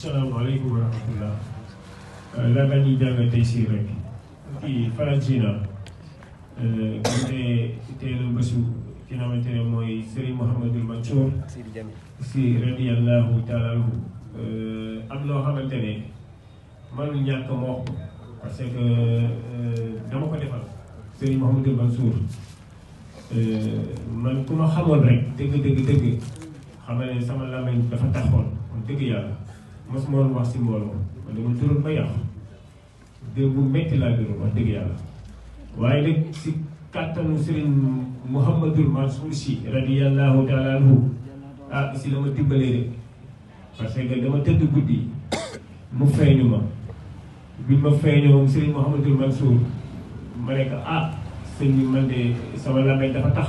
Assalamualaikum warahmatullah. Laga ni jaga taysiir rek kii Falancina kante teelu bésu ki nga xamante ne mooy Serigne Mouhamadul Mansour si radiyallahu taala anhu am loo xamante ne mënul ñàkk ma wax ko parce que dama ko defal Serigne Mouhamadul Mansour man ku ma xamoon rek dëgg xam ne sama làmmiñ dafa taxoon dëgg yàlla mos ma woon wax si mbooloo man dama turoon ba yàqu dégg bu métti laa gërëm wax dëgg yàlla waaye nag si kàttanu Serigne Mouhamadul Mansour si radiyallahu taala anhu si la ma dimbalee rek parce que dama tëdd guddi mu feeñu ma bi ma feeñoo moom Serigne Mouhamadul Mansour ma ne ko sëñ bi man de sama làmmiñ dafa tax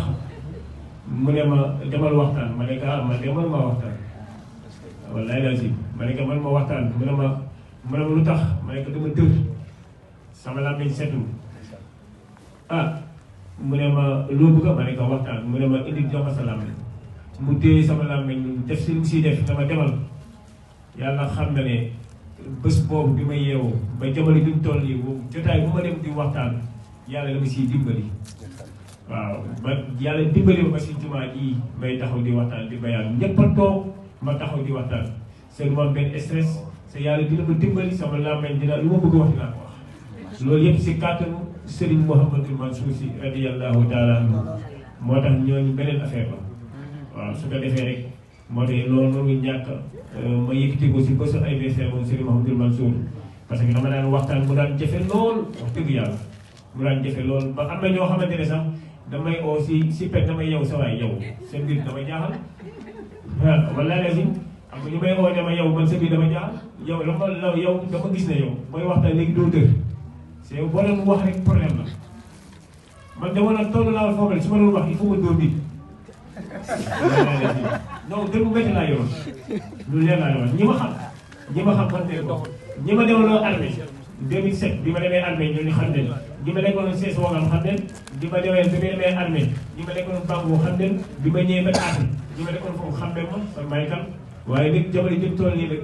mu ne ma demal waxtaan ma ne ko man de man maa waxtaan wallaay lazim ma ne ko man ma waxtaan mu ne ma lu tax ma ne ko dama tër sama làmmiñ setul mu ne ma loo bëgg ma ne ko waxtaan mu ne ma indi jox ma sa làmmiñ mu téye sama làmmiñ def si lu mu siy def dama demal yàlla xam na ne bés boobu bi ma yeewoo ba jamono bi mu toll nii jotaay bu ma dem di waxtaan yàlla dama siy dimbali waaw ba yàlla dimbali ma si jumaa ji may taxaw di waxtaan di bayaan ñëpp a toog ma taxaw di waxtaan seen moom benn stress sa yàlla dina ma dimbali sama làmmiñ dina lu ma bëgg wax dinaa ko wax loolu yëpp si kàttanu Serigne Mouhamadul Mansour si radiyallahu taala anhu moo tax ñooñu beneen affaire la waaw su ko defee rek moo tax loolu noonu ñàkk ma yëkkati ko si bésu anniversaire moom Serigne Mouhamadul Mansour parce que dama daan waxtaan mu daan jafe lool wax dëgg yàlla mu daan jafe lool ba am na ñoo xamante ne sax damay oo si pet damay yow sa waay yow seen biir damay jaaxal wala lazim am na ñu may oo ne ma yow man sa biir dama jaaxal yow dama gis ne yow mooy waxtaan léegi doo dër c'est yow boo leen wax rek problème la man dama la toll laa foofu rek su ma doon wax il faut ma dóor nit non dër bu métti laa yoroon lu leer laa yoroon ñi ma xam man ne ko ñi ma demaloo armée 2007 bi ma demee armée ñooñu xam nañ bi ma nekkoon sees wogam xam nañ bi ma demee armée bi ma nekkoon bango xam nañ bi ma ñëwee ba taati bi ma nekkoon foofu xam nañ ma man may kan waaye nag jamono jëm tool nii rek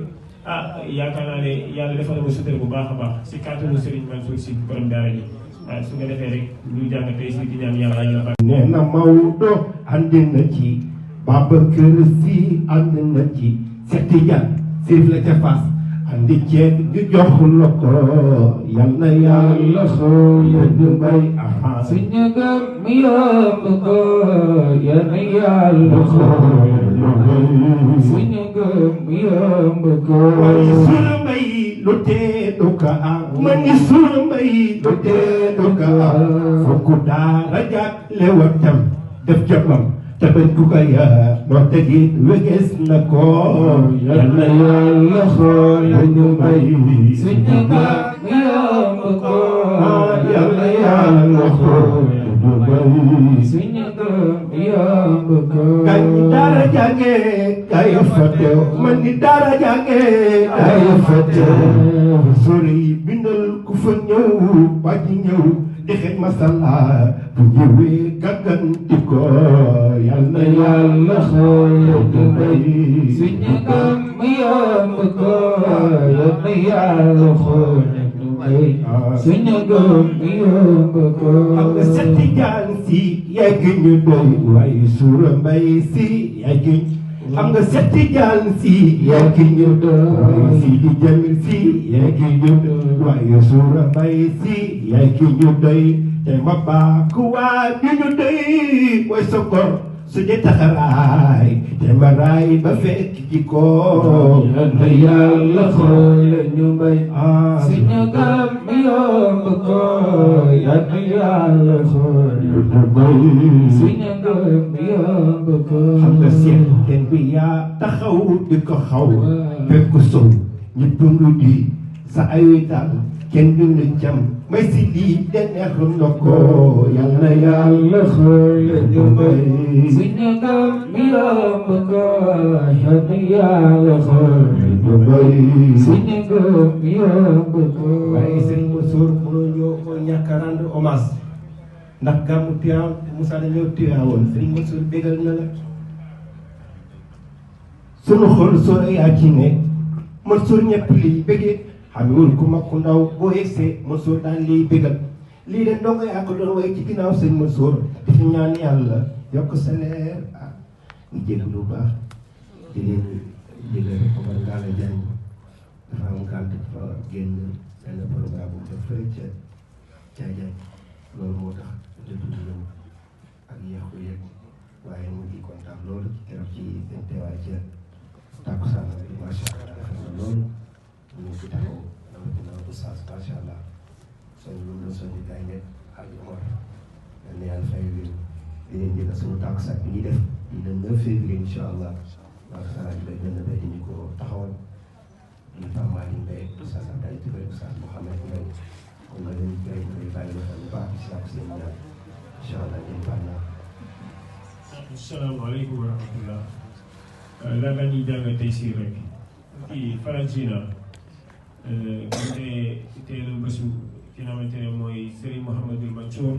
yaakaar naa ne yàlla defal na ma sutura bu baax a baax si kàttanu Serigne Mansour si borom daara ji waaye su nga defee rek ñu jàng tey si di ñaan yàlla ñu baax. nee na Maodo ànd na ci Babacar Sy ànd na ci Cheikh Tidiane Sirif la ca Fass andi ceeb ñu jox la ko yal na yàlla xool ñu bay suñu gëm mi yomb ko yal na yàlla xool suñu gëm mi yomb ko sunu mbay lu tee du ka am ma ni sunu mbay lu tee du ka am fokk daara jàkkale wattam def jàppam te bañ ku ko yaa noo tegit weges na ko yal na yàlla xool ñu mbay suñu gëm mi yomb ko yal na yàlla xool ñu mbay suñu gëm mi yomb ko kañ daara jànge kay fa teew man ni daara jànge kay fa teew sori bindal ku fa ñëw wàññi ñëw dexet masala bu ñëwee gàgganti ko yal na yàlla xool ñu mbay suñu gëm mi yomb ko yal na yàlla xool ñu mbay suñu gëm mi yomb ko am nga setti jaan si yegg ñu doy waaye suura mbay si yegg am nga setti jaan si yegg ñu doy waaye si di jamil si yegg ñu doy waaye suura mbay si yegg ñu doy te ma baax waa bi ñu doy mooy sa gor su dee taxaraay te ma raay ba fekk ji ko yal na yàlla xool ñu mbay suñu gëm mi yomb ko yal na yàlla xool ñu mbay suñu gëm mi yomb ko xam nga seen ten bi yaa taxaw di ko xaw fekk sow ñëpp ngu di sa ay daal kenn du la jam may si lii de neexul na ko yal na yàlla xool ñu mbay suñu gëm mi yomb ko yal na yàlla xool ñu mbay suñu gëm mi yomb ko waaye Serigne Mansour mënoo ñëw ko ñàkk a rendre hommage ndax gàmmu Tiwaawan Moussa dañoo Tiwaawan Serigne Mansour bégal na la sunu xol soo yaa ci ne Mansour ñëpp liy bëggee xamewul ku mag ku ndaw boo yegsee Mansour daan liy bëggal lii de ndongo yaa ko doon way ci ginnaaw sëñ Mansour di fi ñaan yàlla yokk sa leer ñu jégg lu baax di leen jégal Omar Ngalla Diagne dafa am gànt dafa génn benn programme bu def fële ca Caajaay loolu moo tax dëddu ñëw ak yàqu yëg waaye mu ngi kontaan loolu keroog ci seen teewaay ca takkusaan bi macha allah dafa na loolu ñu ngi ci taxaw rawatina oustaz macha allah soñ lu mu soññi gars yi nekk ak Omar yal na yàlla fay wér di leen jëgal suñu takkusaan bi ñuy def di le 9 février incha allah macha allah di gën a béy di ñu ko taxawal di Pape Malick Mbaye oustaz Abdoulaye Touré oustaz Mouhamed Mbaye kon nag dañu koy bàyyi ba xam ne baax ci sàkku seen ñaan incha allah ngeen baal naa. asalaamaaleykum wa rahmatullah. laata ñuy jàng tey si rek kii Faransina tey la bésu ki nga xamante ne mooy Serigne Mouhamadul Mansour